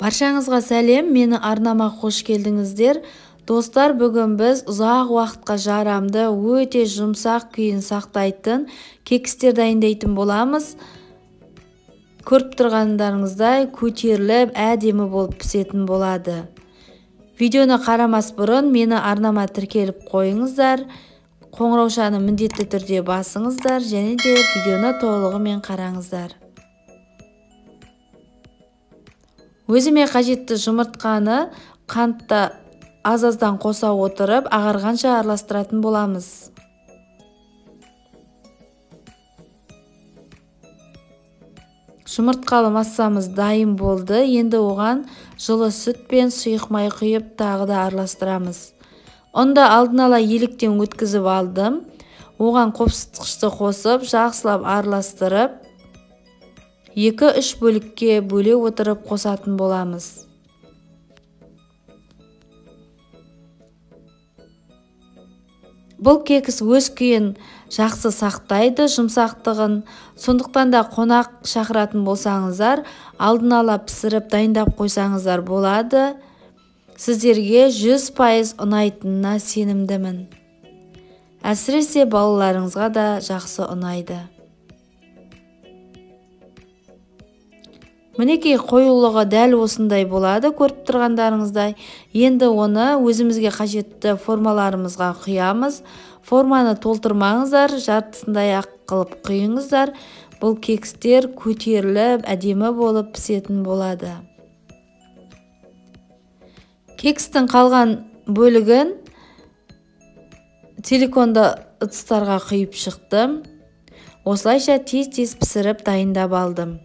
Баршаңызға сәлем, мені арнама қош келдіңіздер. Достар, бүгін біз ұзақ уақытқа жарамды, өте жұмсақ күйін сақтайтын кекстер дайындайтын боламыз. Көріп тұрғандарыңыздай көтеріліп, әдемі болып пісетін болады. Видеоны қарамас бұрын мені арнама тіркеліп қойыңыздар. Қоңыраушаны міндетті түрде басыңыздар және де видеоны толығымен қараңыздар. Өзіме қажетті жұмыртқаны қантты аз-аздан қоса отырып, ағарғанша араластыратын боламыз. Жұмыртқалы массамыз дайын болды. Енді оған жылы сүт пен сұйық май құйып тағы да араластырамыз. Ұнды алдын ала електен өткізіп алдым. Оған қопсытқышты қосып, жақсылап араластырып, 2-3 бөлікке бөле отырып қосатын боламыз. Бұл кекс өз күйін жақсы сақтайды, жұмсақтығын. Сондықтан да қонақ шақыратын болсаңыздар, алдын ала пісіріп дайындап қойсаңыздар болады. Сіздерге 100% ұнайтынына сенімдімін. Әсіресе балаларыңызға да жақсы ұнайды. Мінекей қоюлығы дәл осындай болады, көріп тұрғандарыңыздай. Енді оны өзімізге қажетті формаларымызға құямыз. Форманы толтырмаңыздар, жартысындай ақ қылып құйыңыздар. Бұл кекстер көтеріліп, әдемі болып пісетін болады. Кекстің қалған бөлігін силиконды ыдыстарға құйып шықтым. Осылайша тез-тез пісіріп дайындап алдым.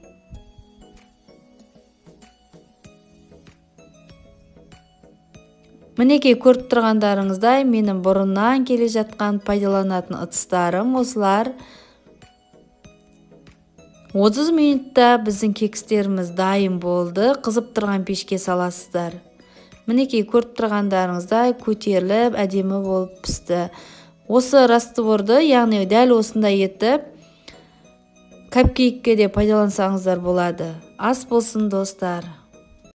Мінекей көріп тұрғандарыңыздай, менің бұрыннан келе жатқан пайдаланатын ыдыстарым осылар. 30 минутта біздің кекстеріміз дайын болды. Қызып тұрған пешке саласыздар. Мінекей көріп тұрғандарыңыздай көтеріліп, әдемі болып пісті. Осы растворды, яғни дәл осындай етіп, капкейкке де пайдалансаңыздар болады. Ас болсын, достар.